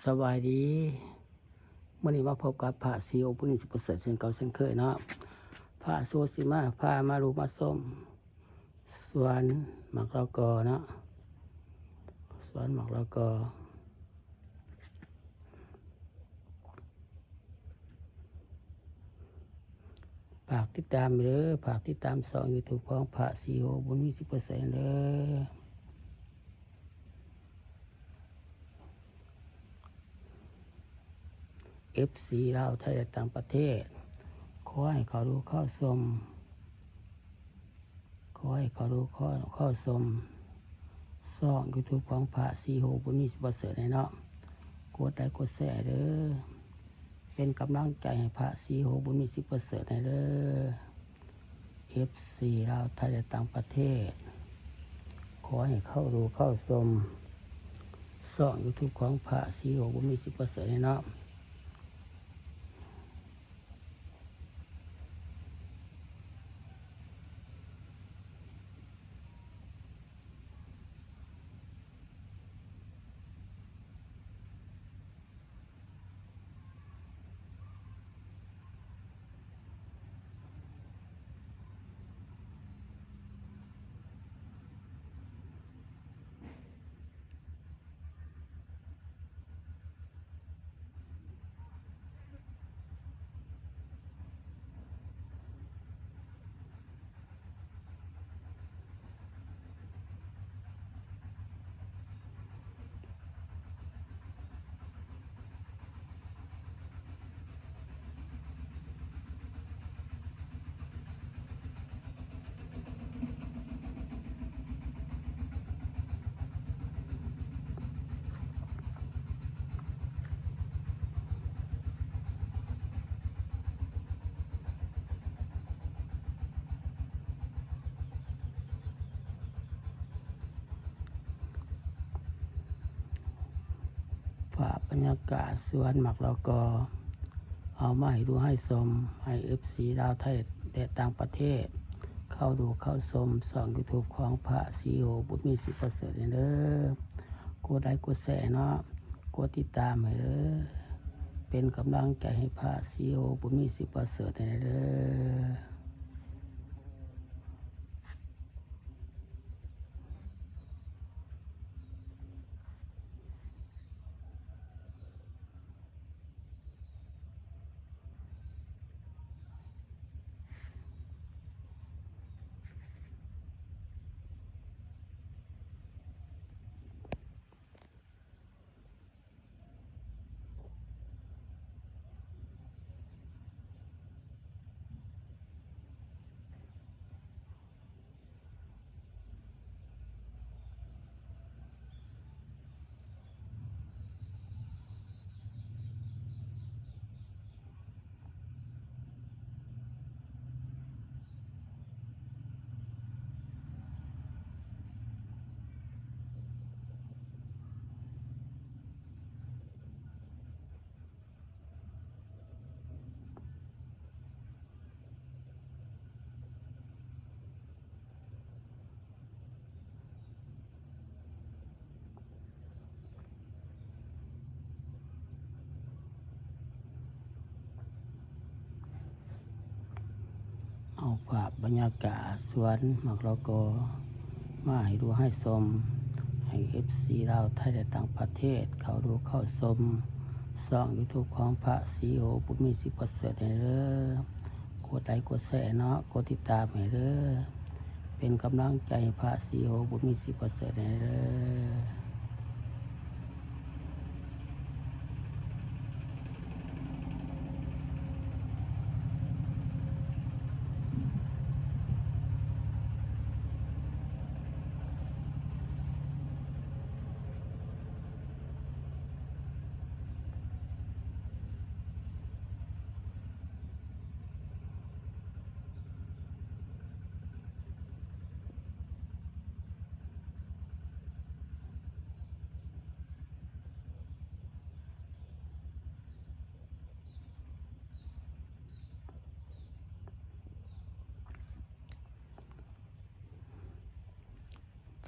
ສະບາຍດີ ມື້ນີ້ມາພົບກັບພະສີໂອ ບຸນມີ ສິບປະເສີດ ເຊັ່ນເກົ່າເຊັ່ນເຄີຍເນາະ. ພະສີໂອຊິມາ ພາມາດູມາຊົມສວນໝາກລະກອເນາະ, ສວນໝາກລະກອ. ຝາກຕິດຕາມເດີ, ຝາກຕິດຕາມຊ່ອງຢູທູບຂອງພະສີໂອ ບຸນມີ ສິບປະເສີດ ເດີ. ເອັຟຊີ ລາວ ໄທ ແລະ ຕ່າງປະເທດ ຂໍໃຫ້ເຂົ້າດູເຂົ້າຊົມ ຂໍໃຫ້ເຂົ້າດູເຂົ້າ ເຂົ້າຊົມຊ່ອງຢູທູບຂອງພະສີໂອ ບຸນມີ ສິບປະເສີດ ແດ່ເນາະ. ກົດໄລກົດແຊເດີ, ເປັນກຳລັງໃຈໃຫ້ພະສີໂອ ບຸນມີ ສິບປະເສີດ ແດ່ເດີ. ເອັຟຊີ ລາວ ໄທ ແລະ ຕ່າງປະເທດ ຂໍໃຫ້ເຂົ້າດູເຂົ້າຊົມຊ່ອງຢູທູບຂອງພະສີໂອ ບຸນມີ ສິບປະເສີດ ແດ່ເນາະ. ພາບບັນຍາກາດສວນໝາກລະກອ ເອົາມາໃຫ້ດູໃຫ້ຊົມ ໃຫ້ເອັຟຊີ ລາວ ໄທ ແລະ ຕ່າງປະເທດ ເຂົ້າດູເຂົ້າຊົມຊ່ອງຢູທູບຂອງພະສີໂອ ບຸນມີ ສິບປະເສີດ ແດ່ເດີ. ກົດໄລກົດແຊເນາະ, ກົດຕິດຕາມໃຫ້ເດີ, ເປັນກຳລັງໃຈໃຫ້ພະສີໂອ ບຸນມີ ສິບປະເສີດ ແດ່ເດີ. ເອົາພາບບັນຍາກາດສວນໝາກລະກອມາໃຫ້ດູໃຫ້ຊົມ, ໃຫ້ເອັຟຊີລາວ ໄທ ແລະ ຕ່າງປະເທດ ເຂົ້າດູເຂົ້າຊົມຊ່ອງຢູທູບຂອງພະສີໂອ ບຸນມີ ສິບປະເສີດ ແດ່ເດີ. ກົດໄລກົດແຊເນາະ, ກົດຕິດຕາມໃຫ້ເດີ, ເປັນກຳລັງໃຈໃຫ້ພະສີໂອ ບຸນມີ ສິບປະເສີດ ແດ່ເດີ.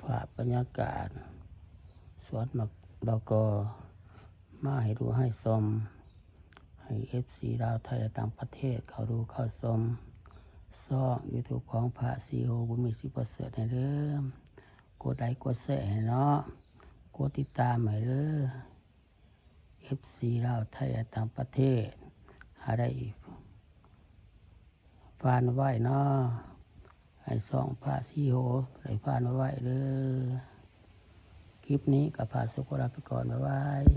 ພາບບັນຍາກາດສວນໝາກລະກອ. ມາໃຫ້ດູໃຫ້ຊົມ ໃຫ້ເອັຟຊີລາວໄທ ແລະ ຕ່າງປະເທດເຂົ້າດູເຂົ້າຊົມຊ່ອງຢູທູບຂອງພະສີໂຫ ບຸນມີສີປະເສີດ ໃຫ້ເດີ. ກົດໄລກົດແຊໃຫ້ເນາະ ກົດຕິດຕາມໃຫ້ເດີ ເອັຟຊີລາວໄທ ແລະ ຕ່າງປະເທດ ຫາໄດ້ຟານໄວ້ເນາະ ໃຫ້ຊ່ອງພະສີໂຫໄດ້ຟານໄວ້ເດີ. ຄລິບນີ້ກໍພະສີໂຫລາໄປກ່ອນ ບາຍບາຍ.